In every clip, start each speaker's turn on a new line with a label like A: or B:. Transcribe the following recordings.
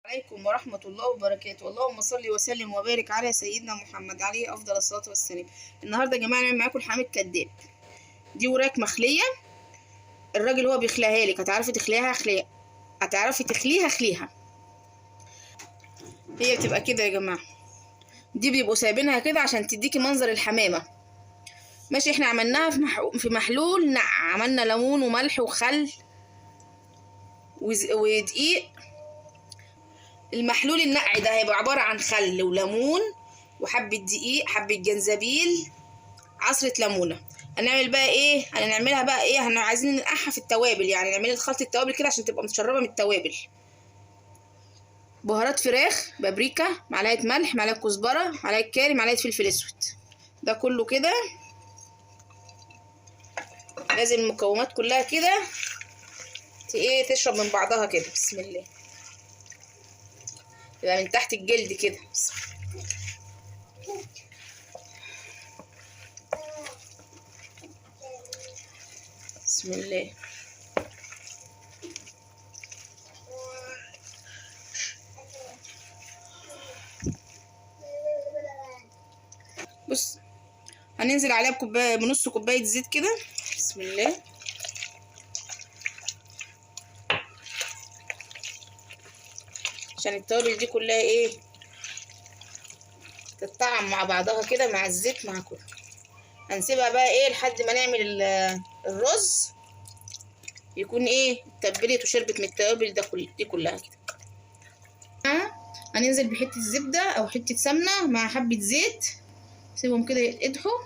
A: عليكم ورحمة الله وبركاته. اللهم صل وسلم وبارك على سيدنا محمد عليه أفضل الصلاة والسلام. النهاردة يا جماعة نعمل معاكم الحمام الكداب. دي وراك مخلية، الراجل هو بيخليها لك، هتعرفي تخليها خليها، هتعرفي تخليها خليها. هي بتبقى كده يا جماعة، دي بيبقوا سايبينها كده عشان تديكي منظر الحمامة. ماشي، احنا عملناها في محلول نقع، عملنا ليمون وملح وخل ودقيق. المحلول النقع ده هيبقى عبارة عن خل وليمون وحبة دقيق، حبة جنزبيل، عصرة ليمونة. هنعمل بقى ايه؟ هنعملها بقى ايه؟ احنا عايزين ننقعها في التوابل، يعني نعمل خلطة التوابل كده عشان تبقى متشربة من التوابل. بهارات فراخ، بابريكا، معلقة ملح، معلقة كزبرة، معلقة كاري، معلقة فلفل اسود. ده كله كده لازم المكونات كلها كده ايه تشرب من بعضها كده. بسم الله، تبقى من تحت الجلد كده. بسم الله. بسم الله. بص، هننزل عليها بكوبايه، بنص كوباية زيت كده. بسم الله. عشان التوابل دي كلها ايه تتطعم مع بعضها كده مع الزيت مع كله. هنسيبها بقى ايه لحد ما نعمل الرز يكون ايه اتبلت وشربت من التوابل ده كل دي كلها كده. هننزل بحته زبدة او حتة سمنه مع حبه زيت، سيبهم كده يتقدحوا.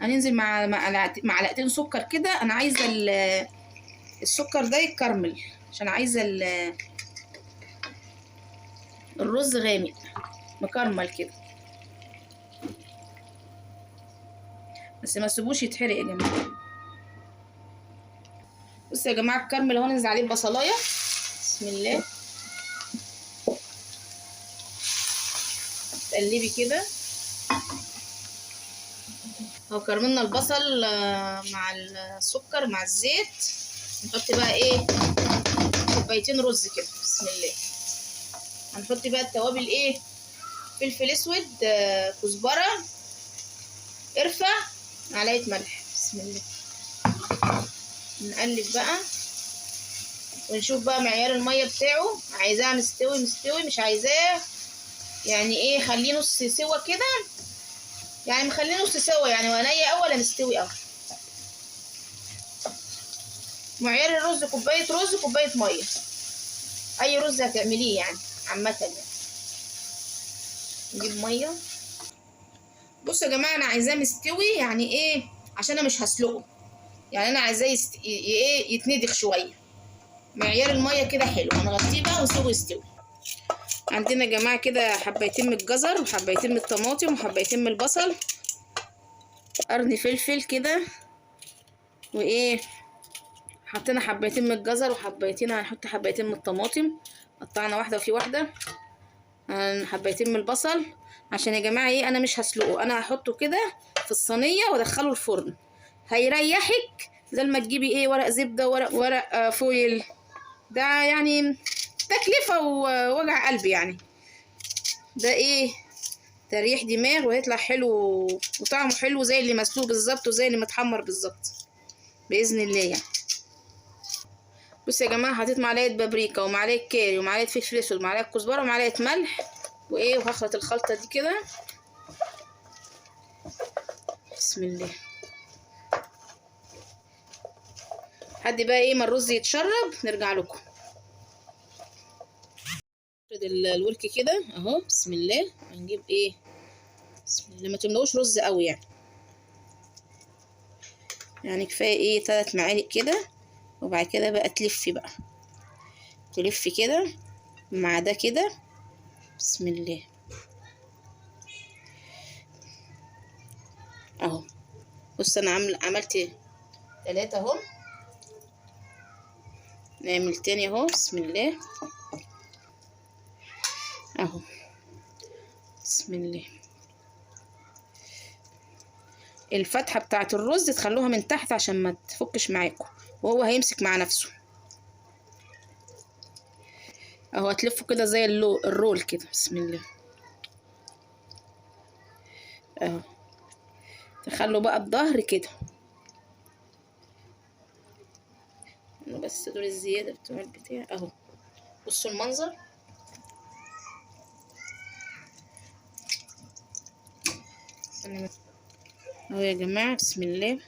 A: هننزل مع معلقتين سكر كده. انا عايزه السكر ده يتكرمل عشان عايزه الرز غامق مكرمل كده، بس ما تسيبوش يتحرق يا جماعة. بصوا يا جماعة الكرمل اهو، ننزل عليه ببصلايه. بسم الله. تقلبي كده اهو، كرملنا البصل مع السكر مع الزيت. نحط بقى ايه كوبايتين رز كده. بسم الله. هنحط بقى التوابل ايه، فلفل اسود، كزبره، قرفه، معلقه ملح. بسم الله. نقلب بقى ونشوف بقى معيار المية بتاعه. عايزاه مستوي مستوي، مش عايزاه يعني ايه، خليه نص سوا كده، يعني مخليه نص سوا، يعني ولا ني قوي ولا مستوي قوي. معيار الرز كوباية رز كوباية مية، اي رز هتعمليه يعني عامة يعني. نجيب مية. بصوا يا جماعة انا عايزاه مستوي، يعني ايه، عشان انا مش هسلقه، يعني انا عايزاه ايه يتندخ شوية. معيار المية كده حلو. هنغطيه بقى ونسيبه يستوي. عندنا يا جماعة كده حبايتين من الجزر وحبايتين من الطماطم وحبايتين من البصل، قرن فلفل كده، وايه حطينا حبايتين من الجزر وحبايتين، هنحط حبايتين من الطماطم، قطعنا واحدة وفي واحدة، حبايتين من البصل. عشان يا جماعة ايه انا مش هسلقه، انا هحطه كده في الصينية وادخله الفرن. هيريحك بدل ما تجيبي ايه ورق زبدة ورق فويل، ده يعني تكلفة ووجع قلب يعني. ده ايه تريح دماغ وهيطلع حلو وطعمه حلو زي اللي مسلوق بالظبط وزي اللي متحمر بالظبط باذن الله يعني. بصوا يا جماعة حطيت معلقه بابريكا ومعلقة كاري ومعلقة فلفل اسود ومعلقة كزبره ومعلقة ملح وايه، وهخلط الخلطة دي كده. بسم الله. لحد بقى ايه ما الرز يتشرب نرجع لكم. نفرد الورك كده اهو. بسم الله. هنجيب ايه، بسم الله، ما تملوش رز قوي يعني، يعني كفاية ايه 3 معالق كده. وبعد كده بقى تلفي بقى، تلفي كده مع ده كده. بسم الله اهو. بص انا عملت 3 اهو، نعمل تاني اهو. بسم الله اهو. بسم الله. الفتحة بتاعت الرز تخلوها من تحت عشان ما تفكش معاكم. وهو هيمسك مع نفسه اهو. هتلفه كده زي الرول كده. بسم الله اهو. تخلوا بقى الظهر كده بس، دول الزيادة بتوع البتاع اهو. بصوا المنظر. اهو يا جماعة بسم الله،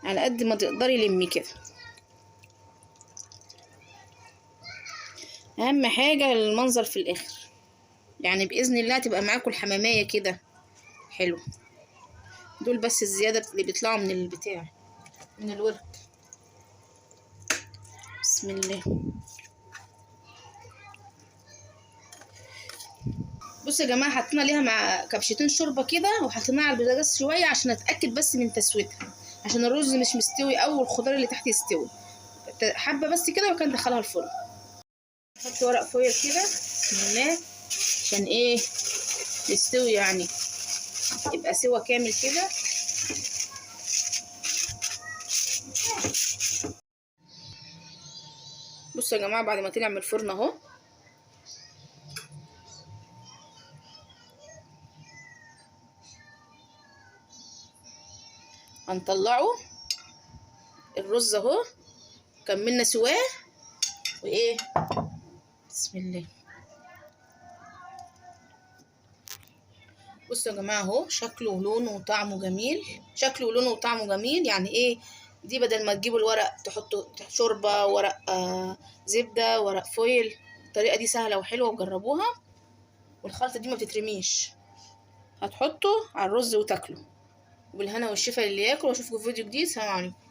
A: على قد ما تقدري لمي كده. اهم حاجة المنظر في الاخر، يعني باذن الله تبقى معاكم الحمامية كده حلو. دول بس الزيادة اللي بيطلعوا من البتاع، من الورك. بسم الله. بصوا يا جماعة، حطينا ليها مع كبشتين شوربة كده، وحطيناها على البوتاجاز شوية عشان اتاكد بس من تسويتها، عشان الرز مش مستوي او الخضار اللي تحت يستوي حبه بس كده، وكان دخلها الفرن. نحط ورق فويل كده بسم الله عشان ايه يستوي، يعني يبقى سوا كامل كده. بصوا يا جماعة بعد ما طلع من الفرن اهو، هنطلعه الرز اهو، كملنا سواه. وايه بسم الله. بصوا يا جماعة اهو، شكله ولونه وطعمه جميل، شكله ولونه وطعمه جميل. يعني ايه دي؟ بدل ما تجيبوا الورق تحطوا شوربة، ورق زبدة، ورق فويل. الطريقة دي سهلة وحلوه، وجربوها. والخلطه دي ما بتترميش، هتحطوا على الرز وتاكلوا. وبالهنا والشفا للي ياكل، واشوفكم في فيديو جديد. سلام عليكم.